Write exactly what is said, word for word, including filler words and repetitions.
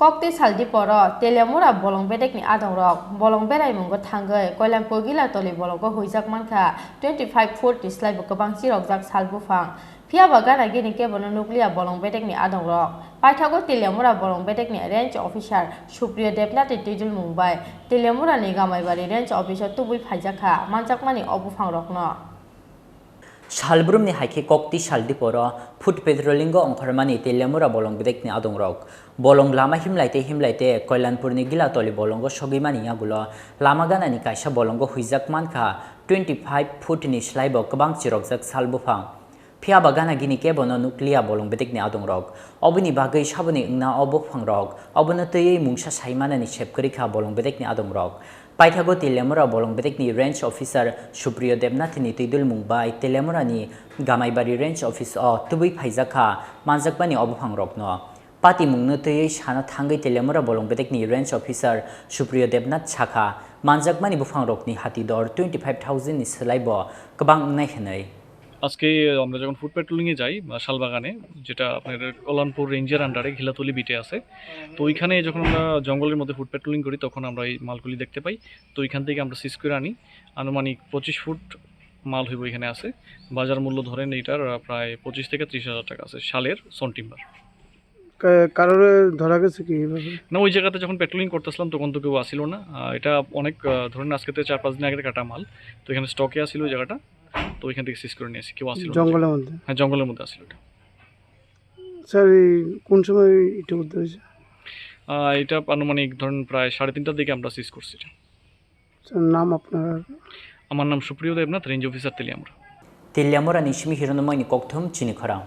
Kokti sal diporo Teliamura bolong bedekni adongrok bolong beraimungo thangwi Koilanpur Gilatoli bolongo huijak mankha twenty five foot ni slaibo kwbang chirokjak sal buphang. Phiyaba gana gini kebono nukliya bolong bedekni adongrok. Paithago Teliamura bolong bedekni range officer Supriyo Debnath ni twijlmung bai Teliamura ni Gamaibari range office o tubui phaijakha manjakmani o buphangrokno. Salbrumni hai khe kokti sal diporo foot patrolling o ongkhormani Teliamura bolong bedekni adongrok. Bolong lama himlaite himlaite Koilanpurni Gilatoli bolongo sogwimani yagulo lama ganani kaisa bolongo huijak mankha twenty five foot ni slaibo kwbang chirokjak sal buphang. Phiyaba gana gini kebono nukliya bolong bedekni adongrok. Oboni bagwi saboni wngna o buphangrok obono twiwi mungsa saimanani sep kwrwi kha bolong bedekni adongrok. Paithago Teliamura bolong bedekni range officer Supriyo Debnath ni twijlmung bai Teliamura ni Gamaibari range office o tubui phaijak kha manjakmani o buphangrokno. Patimungno twiwi sana thangwi Teliamura bolong bedekni range officer Supriyo Debnath sakha, manjakmani buphangrokni hati dor twenty five thousand ni slaibo kwbang wngnai hwnwi. আজকে আমরা যখন ফুড পেট্রোলিংয়ে যাই, আহ, শালবাগানে, যেটা আপনার কল্যাণপুর রেঞ্জের আন্ডারে ঘিলাতলি বিটে আছে, তো ওইখানে যখন আমরা জঙ্গলের মধ্যে ফুড পেট্রোলিং করি, তখন আমরা এই মালগুলি দেখতে পাই। তো ওইখান থেকে আমরা সিজ করে আনি, আনুমানিক পঁচিশ ফুট মাল হইব এখানে আছে। বাজার মূল্য ধরেন এইটার, আহ, প্রায় পঁচিশ থেকে ত্রিশ হাজার টাকা আছে, শালের সন টিম্বার। কা-, কারোরে ধরা গেছে কি এইভাবে? না, ওই জায়গাতে যখন পেট্রোলিং করতেছিলাম, তখন তো কেউ আসিল না। আহ, এটা অনেক, আহ, ধরেন, আজকে তো চার পাঁচ দিন আগের কাটা মাল, তো এখানে স্টকে আসিল ওই জায়গাটা, তো ওইখান থেকে সিজ করে নিয়ে আসি, কেউ আসিল না। জঙ্গলের মধ্যে? হ্যাঁ, জঙ্গলের মধ্যে আসিল এটা। স্যার, এই কোন সময় এটা উদ্ধার হয়েছে? আহ, এটা আনুমানিক, ধরেন, প্রায় সাড়ে তিনটার দিকে আমরা সিজ করছি এটা। স্যার, নাম আপনার? আমার নাম সুপ্রিয় Debnath, range officer Teliamura. Teliamura ni simi hirono moini kokthum chini khorang.